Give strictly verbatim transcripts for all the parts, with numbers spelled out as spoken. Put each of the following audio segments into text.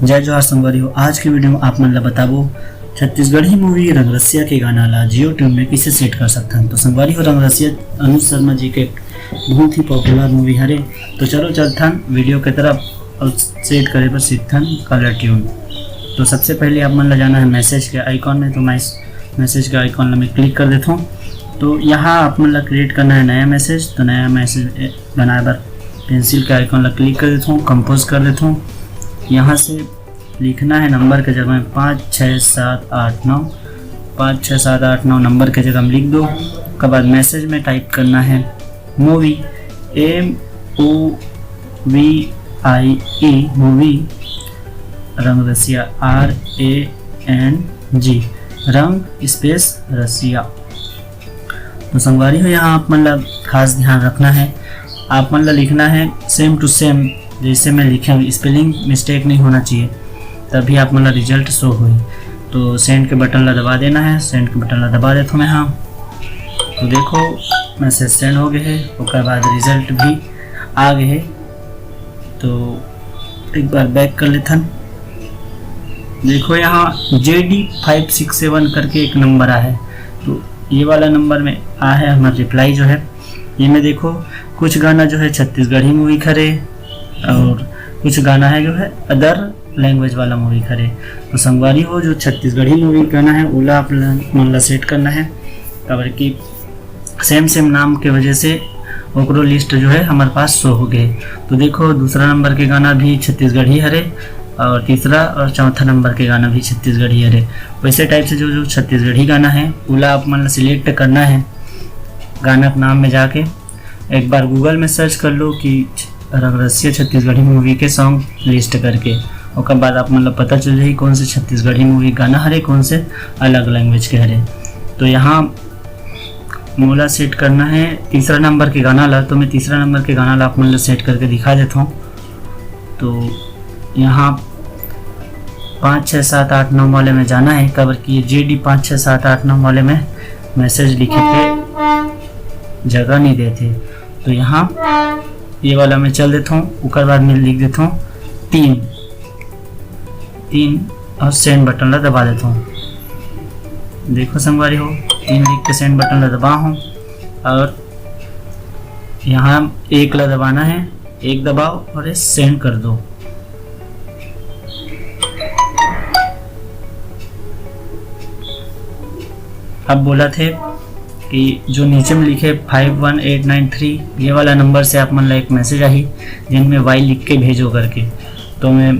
जय जोहार संगवारी हो, आज के video में आप मन ला बताबो छत्तीसगढ़ी movie रंगरसिया के गाना ला Jio Tune में कइसे set कर सकथन। तो संगवारी हो, रंगरसिया अनुज शर्मा जी के एक बहुत ही popular movie हरे। तो चलो चलथन video के तरफ और set करे बर सीखथन caller tune। तो सबसे पहले आप मन ला जाना है message के icon में। तो मैं message के icon ला मैं click कर देता हूँ। तो यहाँ आप मन ला create करना है नया message। तो नया message बनाए बर pencil के icon ला click कर देता हूँ, compose कर देता हूँ। यहाँ से लिखना है number के जगह में पाँच छः सात आठ नौ, पाँच छः सात आठ नौ number के जगह में लिख दो। उसके बाद message में type करना है movie, M O V I E, movie, रंग रसिया, R A N G, रंग space रसिया। तो संगवारी हो, यहाँ आप मन ला खास ध्यान रखना है, आप मन ला लिखना है same to same जैसे मैं लिखे हूँ, spelling mistake नहीं होना चाहिए, तभी आप मन ला result show होही। तो send के button ला दबा देना है। Send के button ला दबा देता हूँ मैं। हाँ, तो देखो, message send हो गए है, ओकर बाद result भी आ गए है। तो एक बार back कर लेथन। देखो, यहाँ J D five six seven करके एक number आए है, तो ये वाला number में आए है हमारा reply जो है। ये में देखो, कुछ गाना जो है छत्तीसगढ़ी movie के हरे और कुछ गाना है जो है other language वाला movie के हरे। तो संगवारी हो, जो छत्तीसगढ़ी movie गाना है, ओला आप ल-, मन ला set करना है, काबर कि same same नाम के वजह से ओकरो list जो है हमारे पास show हो गए। तो देखो, दूसरा number के गाना भी छत्तीसगढ़ी हरे और तीसरा और चौथा number के गाना भी छत्तीसगढ़ी हरे। वैसे type से जो जो छत्तीसगढ़ी गाना है, ओला आप मन ला select करना है। गाना के नाम में जाके एक बार Google में search कर लो कि रंगरसिया छत्तीसगढ़ी movie के song list करके। ओकर बाद आप मन ला पता चल जाही कौन से छत्तीसगढ़ी movie गाना हरे, कौन से अलग language के हरे। तो यहाँ मोला set करना है तीसरा number के गाना ला, तो मैं तीसरा number के गाना ला आप मन ला set करके दिखा देता हूँ। तो यहाँ पाँच छः सात आठ नौ वाले में जाना है, काबर कि ये J D पाँच छः सात आठ नौ वाले में message लिखे के जगह नहीं देते। तो यहाँ ये वाला में चल देता हूँ, ओकर बाद में लिख देता हूँ तीन, तीन और send button ला दबा देता हूँ। देखो संगवारी हो, तीन लिख के send button ला दबा हूँ और यहाँ एक ला दबाना है, एक दबाओ और ये send कर दो। अब बोला थे कि जो नीचे में लिखे five one eight nine three, ये वाला number से आप मन ला एक message आही, जिनमें Y लिख के भेजो करके। तो मैं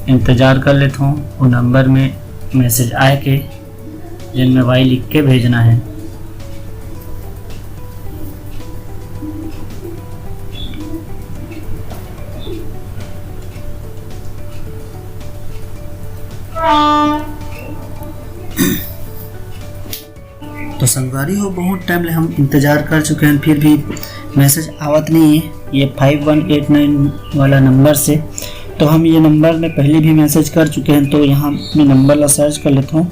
इंतज़ार कर लेता हूँ वो number में message आए के, जिनमें Y लिख के भेजना है। तो संगवारी हो, बहुत time ले हम इंतज़ार कर चुके हैं, फिर भी message आवत नहीं है ये five one eight nine वाला number से। तो हम ये number में पहले भी message कर चुके हैं, तो यहाँ मैं number ला search कर लेता हूँ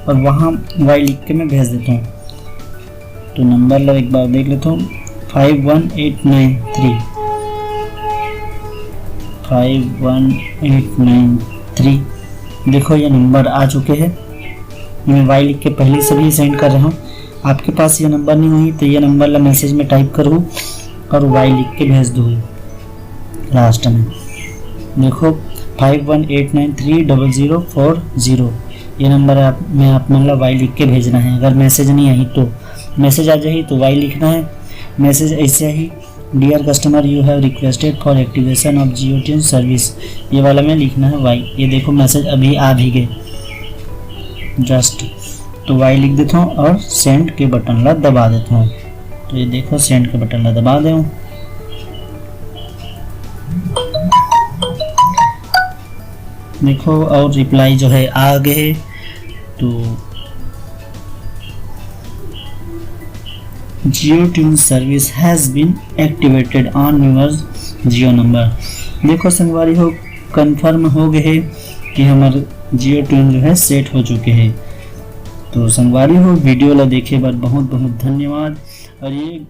और वहाँ Y लिख के मैं भेज देता हूँ। तो number ला एक बार देख लेता हूँ, five one eight nine three, five one eight nine three। देखो, ये number आ चुके हैं। मैं Y लिख के पहले से भी send कर रहा हूँ। आपके पास ये number नहीं होही तो ये number ला message में type करो और Y लिख के भेज दो last में। देखो, five one eight nine three double zero four zero, ये number आप, में आप मन ला Y लिख के भेजना है। अगर message नहीं आई तो, message आ जाही तो Y लिखना है। Message ऐसे ही, "Dear customer, you have requested for activation of JioTune service", ये वाला में लिखना है Y। ये देखो, message अभी आ भी गए just। तो Y लिख देता हूँ और send के button ला दबा देता हूँ। तो ये देखो, send के button ला दबा दे हूँ। देखो, और reply जो है आ गए। तो JioTune service has been activated on your Jio number। देखो संगवारी हो, confirm हो गए है कि हमारे JioTune जो है set हो चुके हैं। तो संगवारी हो, video ला देखे बर बहुत बहुत धन्यवाद। और ये